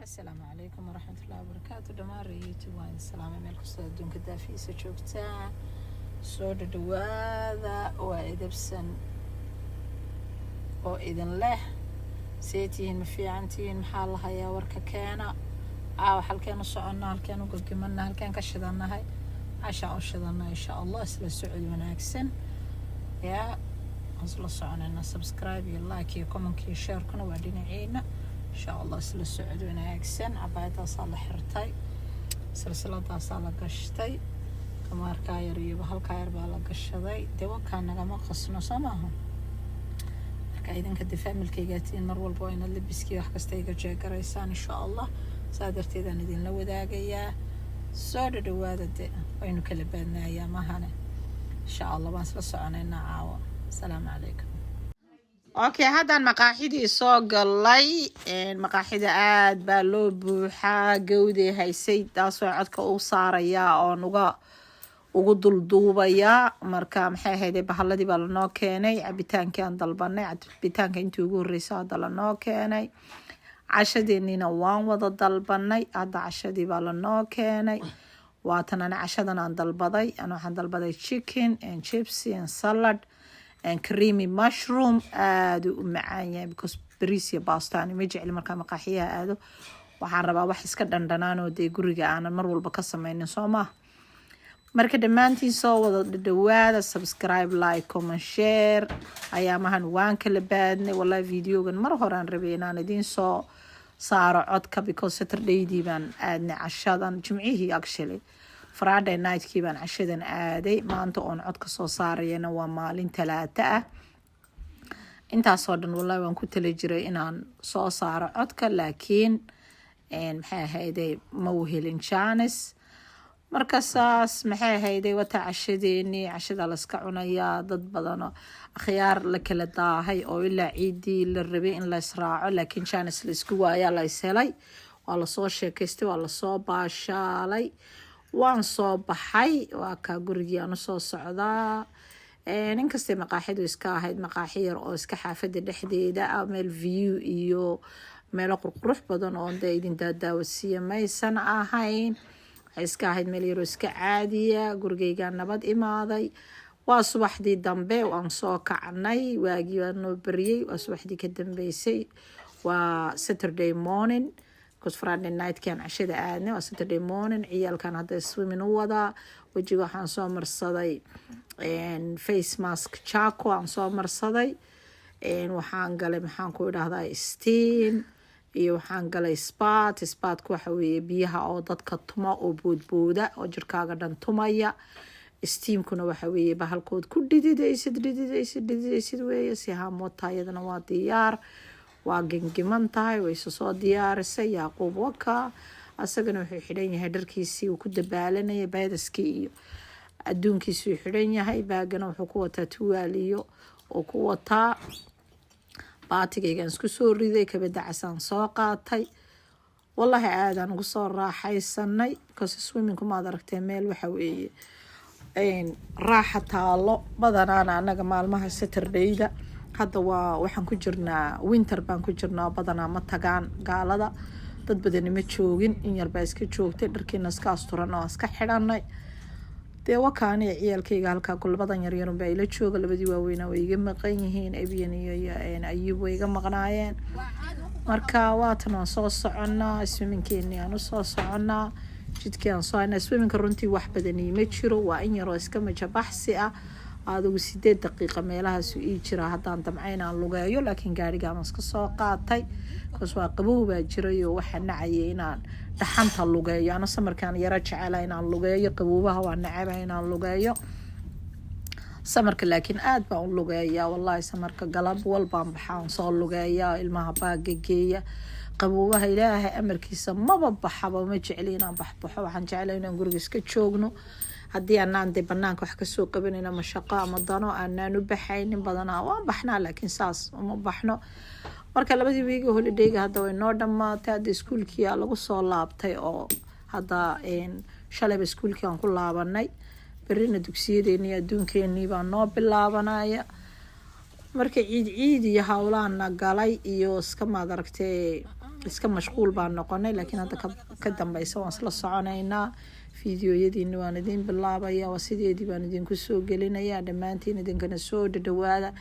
Asalaamu calaykum waraxmatullahi wabarakaatu. Dhammaan YouTube waan salaamay, meel kastoo adduunka daafiisa joogtaan. Soo dhadhawaada. Waa Edebsan oo idin leh. See tihiin? Ma fiican tihiin? Maxaa la hayaa? Warka keena. Caawa halkeen u soconnaa? Halkeen u gogimana? Halkeen ka shidannahay? Cashaan u shidanna, insha Allah. Isla socod wanaagsan. Yaa aan isla soconayna. Subscribe iyo like iyo comment iyo share-kuna waa dhinaciina, insha Allah. Isla socod wanaagsan. Cabaayadaasaa la xirtay, silsiladaasaa la gashtay, kamaarkaa yar iyo halkaa yar baa la gashaday. Dee wakaa nagama qasno, soo maaha? Marka idinka dee family-kaygaa tihiin, mar walba waa inaad labiskii wax kasta iga jeegaraysaan, insha Allah. Saa darteedaan idinla wadaagayaa. Soo dhadhawaada. De waynu kala baadnaayaa mahane, insha Allah waan isla soconaynaa caawa. Asalaamu calaykum. Okay, haddaan maqaaxidii soo galay. Maqaaxida aad baa loo buuxaa. Gawday haysay, taasoo codka u saarayaa oon uga ugu dulduubayaa. Marka maxay ahayde, bahaladii baa lanoo keenay, cabitaankii aan dalbanay, cabitaanka intii ugu horreysay hadda lanoo keenay. Cashadeeniina waan wada dalbanay, hadda cashadii baa lanoo keenay. Waatan ani cashadan aan dalbaday. Ana waxaan dalbaday chicken and chips and salad and creamy mushroom. Aada u macaan yahay, because bariis iyo baasto ani ma jecli. Markaa maqaaxiyaha aado, waxaan rabaa wax iska dhandhanaan oo dee guriga aanan mar walba ka sameynin, soo maha? Marka dhammaantiin soo wada dhawaada. Subscribe, like, comment, share. Ayaamahan waan kala baadnay. Wallahi videogan mar horaan rabay inaan idiin soo saaro codka, because Saturdaydii baan aadnay cashadan, Jimcihii, actually Friday nightkii baan cashadan aaday. Maanta oon codka soo saarayana waa maalin Talaata ah. Intaasoo dhan wallahi waan ku tali jiray inaan soo saaro codka, laakiin maxay ahayday, ma u helin chance. Marka saas maxay ahayday, wata cashadeenii. Cashada layska cunayaa. Dad badanoo akhyaar la kala daahay oo ilaa ciidii la rabay in la israaco, laakiin chance la isku waayaa, la is helay. Waa lasoo sheekaystay, waa lasoo baashaalay. Waan soo baxay, waa kaa gurigii aan usoo socdaa. Inkastay maqaaxidu iska ahayd maqaaxi yar oo iska xaafada dhexdeeda ah, meel view iyo meelo qurqurux badan oo dee idin daadaawasiiya maysan ahayn. Waxay iska ahayd meel yaroo iska caadiya. Gurigeygaa nabad imaaday. Waa subaxdii dambe, waan soo kacnay, waagii waa noo beriyey. Waa subaxdii ka dambeysay, waa Saturday morning, because Friday nightkan cashada aadnay. Waa Saturday morning. Ciyaalkan hadda swimming u wadaa. Wejiga waxaan soo marsaday face mask charcoal aan soo marsaday. Waxaan galay, maxaan ku idhahdaa, steam iyo waxaan galay spa. Spa-ku waxa weeye biyaha oo dadka tuma oo boodbooda oo jirkaaga dhan tumaya. Steamkuna waxa weeye bahalkood ku dhididaysid, dhididaysid, dhididaysid weeye. Si haamota iyadana waa diyaar, waa gengiman tahay, wayse soo diyaarisay. Yaaquub waka, asagana wuxuu xidhan yahay dharkiisii uu ku dabaalanayay, baydaskii iyo adduunkiisuu xidhan yahay. Baagana wuxuu ku wataa tuwaal iyo uu ku wataa. Baatigaygaan isku soo riday, kabada casaan soo qaatay. Wallaahi aadaan ugu soo raaxaysanay, because swimmingku maad aragtee, meel waxa weeye raaxa taalo. Badanaana anaga maalmaha Saturdayda, hadda waa waxaan ku jirnaa winter baan ku jirnaa, badanaa ma tagaan gaalada, dad badani ma joogin, in yar baa iska joogtay. Dharkiina iska asturan oo iska xidhanay. Dee wakaaniya ciyaalkayga halkaa gulbadan yaryarun baa ila jooga. Labadii waaweynaa way iga maqan yihiin, Ebyan iyo Ayub way iga maqnaayeen. Marka waatan waan soo soconnaa, swimmingkeeni aan usoo soconnaa, jidkii aan soo haynaa. Swimmingka runtii wax badan iima jiro, waa in yaroo iska majabaxsi ah. Adigu 8 daqiiqa meelahaasu ii jira haddaan damca inaan lugeeyo, laakiin gaarigaan iska soo qaatay, because waa qabow baa jiray oo waxaa nacayay inaan dhaxanta lugeeyo. Ano summerkaan yaro jecela inaan lugeeyo, qaboobaha waa nacabaha inaan lugeeyo. Summerka laakiin aad baan u lugeeyaa wallahi. Summerka galab walbaan baxaan, soo lugeeya, ilmaha baaga geeya. Qaboobaha Ilaahay amarkiisa maba baxaba, ma jecli inaan baxbaxo. Waxaan jeclay inaan guriga iska joogno. Haddii anaan dee banaanka wax kasoo qabanayna ama shaqo ama dano aanaan u baxaynin, badanaa waan baxnaa, laakiin saas uma baxno. Marka labadii wiigi holidayga hadda way noo dhamaatay. Hadda iskuulkii lagu soo laabtay oo hadda shalayba iskuulkii aan ku laabanay. Berina dugsiyadeenii adduunkeenii baa noo bilaabanaya. Marka ciid ciid iyo howlaana galay iyo iska maad aragtee. Iska mashquul baan noqonay, laakiin hadda ka dambeysa waan isla soconaynaa. Fiidiyoyadiina waan idiin bilaabaya, waa sideedii baan idinku soo gelinayaa. Dhammaantiin idinkana soo dhadhawaada.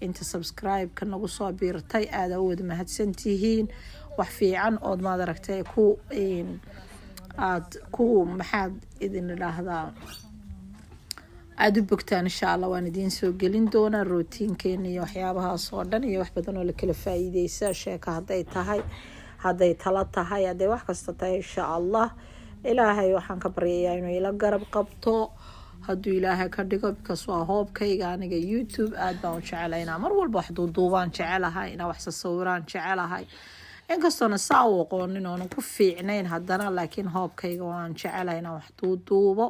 Inta subscribe-ka nagu soo biirtay, aada u wada mahadsantihiin. Wax fiican ood maad aragtay ku aada ku, maxaad idin idhaahdaa, aada u bogtaan, insha Allah waan idiin soo gelin doonaa routine-keena iyo waxyaabahaas oo dhan iyo wax badan oo la kala faa-iideysa, sheeko hadday tahay, hadday talo tahay, hadday wax kasta tahay. Insha Allah Ilaahay waxaan ka baryayaa inuu ila garab qabto, hadduu Ilaahay ka dhigo, because waa hoobkayga aniga YouTube. Aada baan u jecelahay inaa mar walba wax duuduubaan jecelahay, inaa wax sasawiraan jecelahay. Inkastoona saa u aqoonin oonan ku fiicnayn haddana, laakiin hoobkayga waan jecelahay inaan wax duuduubo,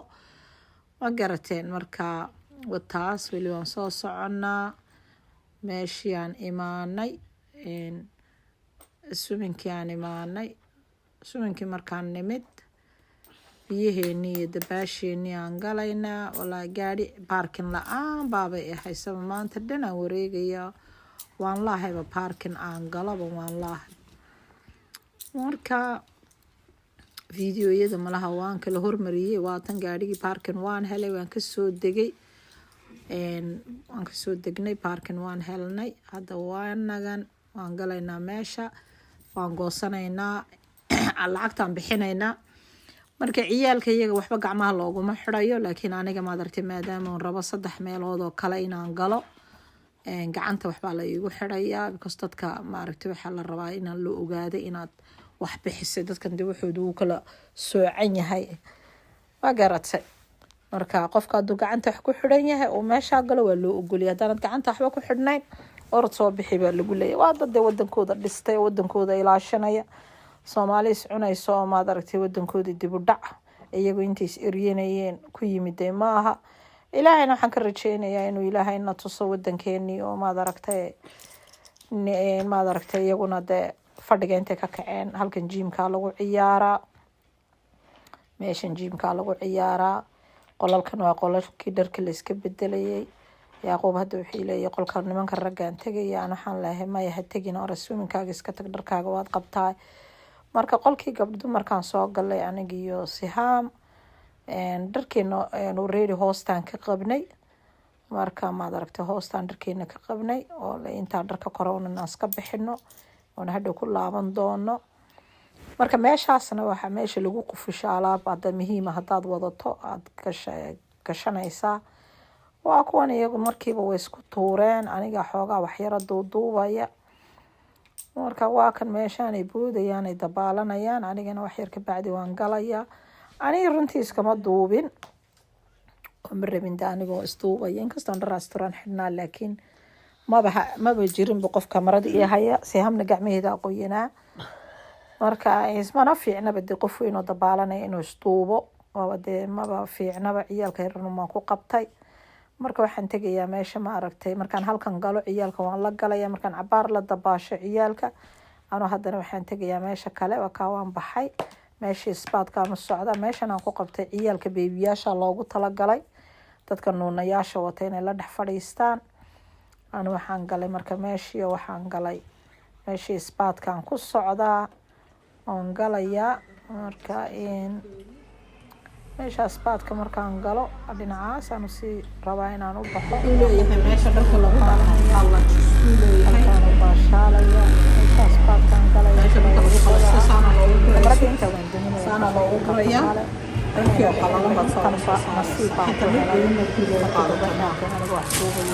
ma garateen? Marka wataas, weli waan soo soconnaa. Meeshii aan imaanay, swimming-kii aan imaanay. Swimming-kii markaan nimid, biyaheenii iyo dabaasheenii aan galaynaa. Walaa gaadhi parking la-aan baabay ahaysaba. Maanta dhan aan wareegaya, waan laahayba parking aan galaba waan laahay. Marka videoyada malaha waan kala hormariyey. Waatan gaadhigii, parking waan helay, waan kasoo degay, waan kasoo degnay, parking waan helnay. Hadda waa nagan, waan galaynaa meesha, waan goosanaynaa, lacagtaan bixinaynaa. Marka ciyaalka iyaga waxba gacmaha looguma xirayo, laakiin aniga, maad aragtay, maadaama on rabo saddex meelood oo kale inaan galo, gacanta waxbaa la iigu xirayaa, because dadka, maaragtay, waxaa la rabaa inaan la ogaado inaad wax bixisay. Dadkan de wuxuudu wuu kala soocan yahay, ma garatay? Marka qofka hadduu gacanta wax ku xidhan yahay oo meeshaa galo, waa loo ogoliyay. Haddaanad gacanta waxba ku xidhnayn, orod soo bixi baa lagu leeyahy. Waa dad dee wadankooda dhistay oo wadankooda ilaashanaya. Soomaali is cunayso oo, maad aragtay, wadankoodii dib u dhac iyagu intay is eryanayeen ku yimiday maaha. Ilaahayna waxaan ka rajeynayaa inuu Ilaahay na tuso wadankeenii oo, maad aragtay, maad aragtay, iyaguna dee fadhiga intay ka kaceen. Halkan gym-kaa lagu ciyaaraa, meeshan gym-kaa lagu ciyaaraa. Qolalkan waa qolalkii dharka la iska bedelayay. Yacquub hadda wuxuu leeyahay qolka nimanka raggaan tegaya. Aan waxaan leeyahay maya, ha tegin, ora swimming-kaaga iska tag, dharkaaga waad qabtaa. Marka qolkii gabdho dumarkaan soo galay, aniga iyo Sihaam, dharkeena already hoostaan ka qabnay. Marka, maad aragtay, hoostaan dharkeena ka qabnay oo intaan dharka kore unan iska bixino oona hadhow ku laaban doono. Marka meeshaasna waxaa meesha lagu qufusho alaab hadda muhiima haddaad wadato aada gashanaysaa. Waa kuwan iyagu markiiba way isku tuureen, aniga xoogaa waxyaro duuduubaya. Marka waa kan meeshaan ay boodayaan, ay dabaalanayaan. Anigana waxyar ka bacdi waan galayaa. Aniga runtii iskama duubin oo ma rabin de anigoo isduubaya, inkastoon dhar asturan xidhnaa, laakiin maba maba jirinba qof kamarada ii haya. Sihamna gacmaheeda qoyanaa. Marka ismana fiicnaba dee qof weyn oo dabaalanaya inuu isduubo, waaba dee maba fiicnaba. Ciyaalka yarna waan ku qabtay. Marka waxaan tegayaa meesha, ma aragtay, markaan halkan galo ciyaalka waan la galaya. Markaan cabaar la dabaasho ciyaalka anuu, haddana waxaan tegayaa meesha kale. Waa kaa, waan baxay, meeshii spa-dkaanu socda. Meeshan aan ku qabtay ciyaalka baby-yaasha loogu talagalay, dadka nuunayaasha wata inay la dhex fadhiistaan. Anu waxaan galay marka meeshii, waxaan galay meeshii spa-dkaan ku socdaa oon galayaa. Marka meesha spa-dka markaan galo, dhinacaas aan usii rabaa inaan u baxo. Leeyahay meesha dharka lagu leeyahay. Halkaan u baashaalaya, meesha spa-dkaan galaya. Meesha dharka lagu qalasto saana loogu Kamarada guraya. inta waan daminaya. Saana loogu gurayaa. Dharkii oo qalalan baad soo Tanba soo nasiib baan xataa ku mid helay. weyn baad guriga uga Markii qaadato. dambe waxaan aniga wax duubayo,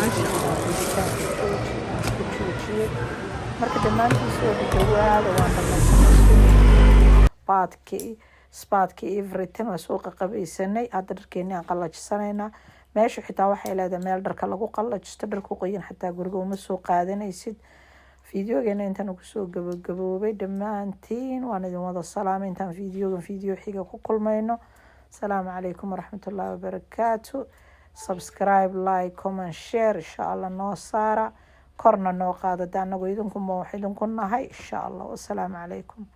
duubitaanka jooji, aan isku joojiyey. Marka dhammaantiin soo dhawaada. Waan dhamaysanay bath-kii, spa-dkii, everything waa soo qaqabaysanay. Hadda dharkeeni aan qalajisanaynaa. Meeshu xitaa waxay leedahay meel dharka lagu qalajisto. Dharku qoyan xataa guriga uma soo qaadanaysid. Fiidiyogeena intaan kusoo gabagaboobay. Dhammaantiin waan idin wada salaamay. Intaan fiidiyogan fiidiyo xiga ku kulmayno, asalaamu calaykum waraxmatullaahi wabarakaatu. Subscribe, like, comment, share, insha Allah noo saara, korna noo qaada. De anagu idinkuma wax idinku nahay, insha Allah. Wasalaamu calaykum.